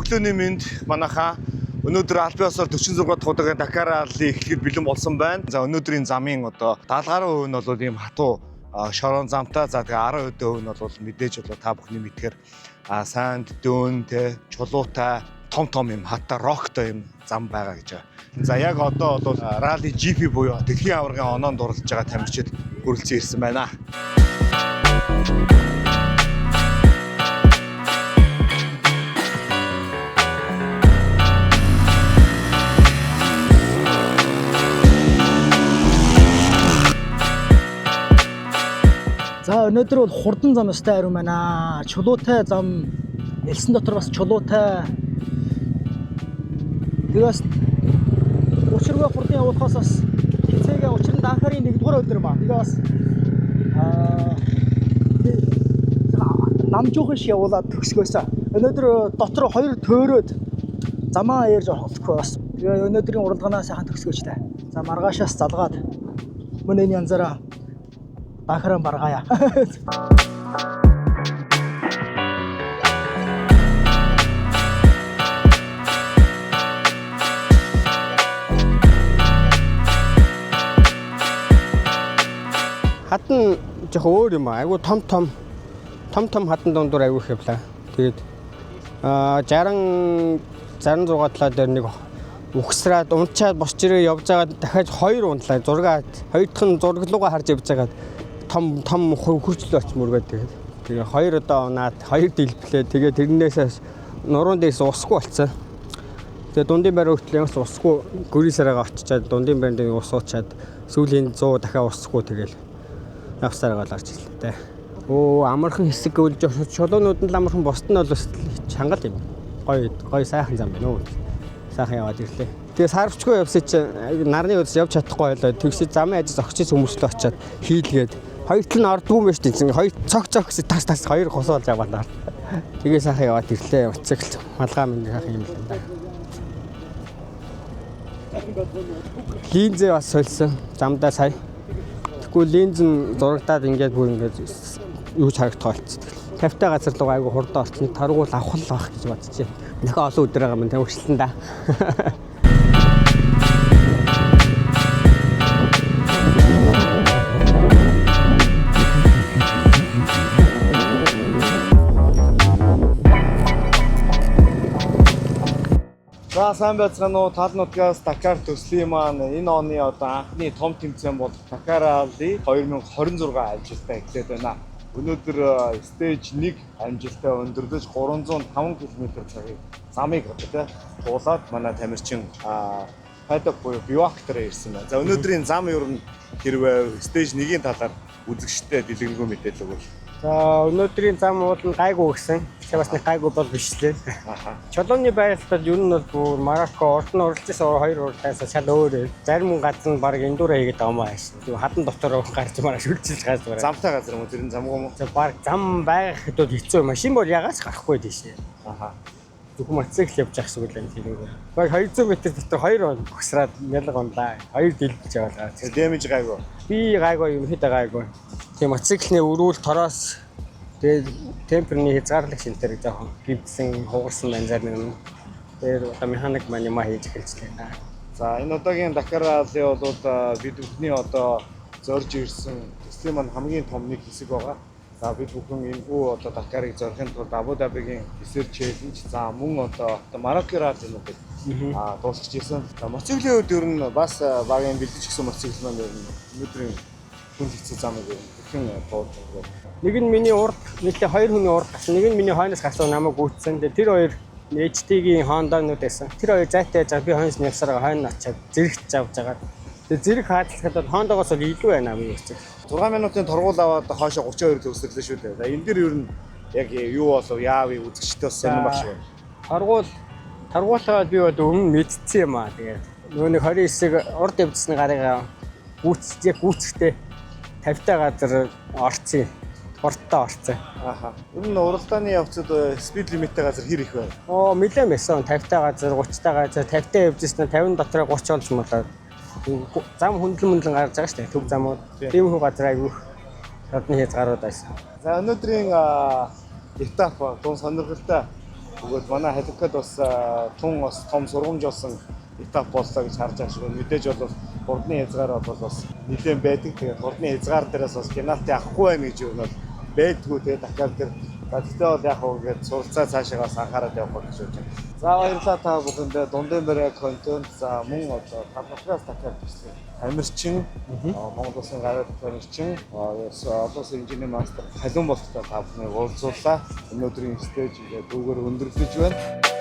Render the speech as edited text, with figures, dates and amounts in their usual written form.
Өглөөний мэнд манайхаа. Өнөөдөр албан ёсоор 46 дахь удаагийн Дакар ралли эхлэхэд бэлэн болсон байна. За, өнөөдрийн замын одоо 70 гаруй хувь нь бол ийм хатуу шорон замтай. За, тэгээ 10% нь бол мэдээж бол та бүхний мэдхээр sand dune те, чулуутай, том том юм хатаа rock той юм зам байгаа гэж байгаа. За, яг одоо бол ралли GP буюу дэлхийн аваргын оноонд оролцож байгаа тамирчид хүрэлцэн ирсэн байна. За, өнөөдөр бол хурдан зам өстэй ариун байна. Чулуутай зам, элсэн дотор бас чулуутай. Тэгээс учиргүй хурдан явуулахаас бас хизээгээ, учир нь Дакарын нэгдүгээр өдөр маа. Тэгээ бас намжуухан шиг явуулаад төгсгөөсөө. Өнөөдөр дотор хоёр төөрөөд замаа ярьж болохгүй бас. Тэгээ өнөөдрийн уралдаанаа сайхан төгсгөөч та. За, маргаашаас залгаад мөн энэ янзаараа Дакараа баргаая. Хатан жоох өөр юм аа. Айгу том том том том хатан дундуур айгу их явлаа. Тэгээд 60 66 талаа дээр нэг угсраад унчаад босч ирээ явж байгаа, дахиад хоёр унтлаа. Зураг хоёр дахь нь зураг руугаа харж явж байгаад том том хөрчлөө очиж мөргөөд, тэгээд тэгээ хоёр удаа унаад хоёр дэлбэлээ. Тэгээд тэрнээс нуруунд дээрс усгүй болцсон. Тэгээ дундын байр хүртэл ямарч усгүй гөрийн сараагаа очичаад, дундын байранд нэг ус уучаад, сүүлийн 100 дахиад усгүй, тэгэл явсараа гол гарч ирлээ те. Өө, амархан хэсэг гэвэл чулуунууд нь л амархан, бусд нь бол бас чанга юм. Гоё гоё сайхан зам байна өө. Сайхан яваад ирлээ. Тэгээ сарвчгүй явсан чинь нарны үдс явж чадахгүй байлаа. Тэгсээ замын ажил зогсож хүмүүслөө очиад хийлгээд хоёр тал нь ордгүй юм байна шүү дээ. Чинь хоёр цог цог гэсэн тас тас хоёр хосоол яваад. Тэгээ сайхан яваад ирлээ. Мотоцикл малгай минь сайхан юм л да. Линзээ бас сольсон замдаа сая. Тэгэхгүй линз нь зурагдаад ингээд бүр ингээд юу ч харагдах болцсон. 50 газар руу айгу хурдан орсон. Таргуул авах л байх гэж бодож байна. Нөхөө олон өдөр байгаа юм тамирчлан да. За, сайн байцгаана уу? Тал нутгаас Дакар төслийн маань энэ оны одоо анхны том тэмцээн болох Дакар Rally 2026 амжилттай эхлээд байна. Өнөөдөр stage 1 амжилттай өндөрлөж, 305 км цагийг замыг одоо тэ туулаад манай тамирчин paddock буюу bivouac дээр ирсэн байна. За, өнөөдрийн зам ер нь хэрвээ stage 1-ийн талаар үзэгчдэд дэлгэрэнгүй мэдээлэл өгвөл. За, өнөөдрийн зам уул нь гайгүй гэсэн. Тэгэхээр бас нэг гайгүй бол биш лээ. Чулууны байрлал бол ер нь бол бүр Марокко урд нь уралжсэн хоёр уралдаанаас шал өөр. Зарим газар нь баг эндүрэ хийгээд байгаа юм ааш. Тийм хадан дотор гарч мараа шүлжиж гарч мараа. Замтай газар юм уу? Тэр нь замгүй юм уу? За, баг зам байх хэдүүд хэцүү. Машин бол ягаас гарахгүй тийшээ. Зөвхөн мотоцикл явж явах шиг л энэ тийм. Баг 200 м дотор хоёр он богсраад мялга унлаа. Хоёр дэлбэж яваалаа. Дэмэж гайгүй. Би гайгүй, ерөнхийдөө гайгүй. Тийм, мотоциклны өрүүл тороос, тэгээд темперний хязгаарлах шинтер жоохон гимтсэн, хугарсан байна зарим юм. Тэгээд одоо механик маань юмаа хийж эхэлж байна. За, энэ удаагийн Дакар ралли бол бид бүхний одоо зорж ирсэн төслийн маань хамгийн том нэг хэсэг байгаа. За, бид бүхэн энэхүү одоо Дакарыг зорихын тулд Абу Дабигийн Desert Challenge, за мөн одоо Марокко раллинуудыг дуусгаж ирсэн. За, мотоциклийн хувьд ер нь бас багийн бэлдэж гисэн мотоцикл маань ер нь өнөөдрийн хүн хэцүү замыг ер нь хэрхэн бууж байгаа вэ? Нэг нь миний урд, нийлээ хоёр хүний урд гарсан. Нэг нь миний хойноос гарсан, намайг гүйцсэн. Тэгээд тэр хоёр HT-гийн Honda-нууд байсан. Тэр хоёр зайтай яаж байгаа, би хойноос нь явсараа хойно очиад зэрэгт авч байгаа. Тэгээд зэрэг хаалцахад бол Honda-гоос бол илүү байна миний хэсэг. 6 минутын торгуул аваад хоошо 32 төгсөрлөө шүү дээ. За, энэ дэр ер нь яг юу болов, яав, үзэгчтэй бас сонирн багш байна. Торгуулгаа би бол өмнө мэдсэн юм аа. Тэгээд нөгөө нэг 29-ыг урд явжсан гарыгаа гүйц, яг гүйцэхдээ 50 та газар орцсон. Хурдтай орцсон. Аха. Ер нь уралдааны явцад speed limit-тэй газар хэр их вэ? Оо, нэлээд байсан. 50 та газар, 30 та газар, 50 та явжсэн, 50 дотроо 30 болж молоо. Зам хөндлөн мөндлөн гарч байгаа шүү дээ. Төв замууд. Тийм хүү газар айгүйх родны хязгаарууд байсан. За, өнөөдрийн этап тун сонирхолтой Бөгөөд манай Халиукад бас тун бас том сургамж болсон этап боллоо гэж харж байгаа шиг. Мэдээж бол хурдны хязгаар бол бас нэлээд байдаг. Тэгээд хурдны хязгаар дээрээс бас пенальти авахгүй байх гэж юу нь бол байдгүй, тэгээд Дакар дээр. За, тэгтээ бол яг хөө ингээд суралцаа цаашаа бас анхаарал явах гэж бодож байна. За, баярлалаа та бүхэндээ. Дундын барай контент, за мөн одоо тал нутгаас Дакар бичлэг тамирчин, Монгол Улсын гараад тамирчин, олон улсын инженер мастер Халиун болттой та бүхнийг уулзуулаа. Өнөөдрийн stage ингээд дүүгээр өндөрлөж байна.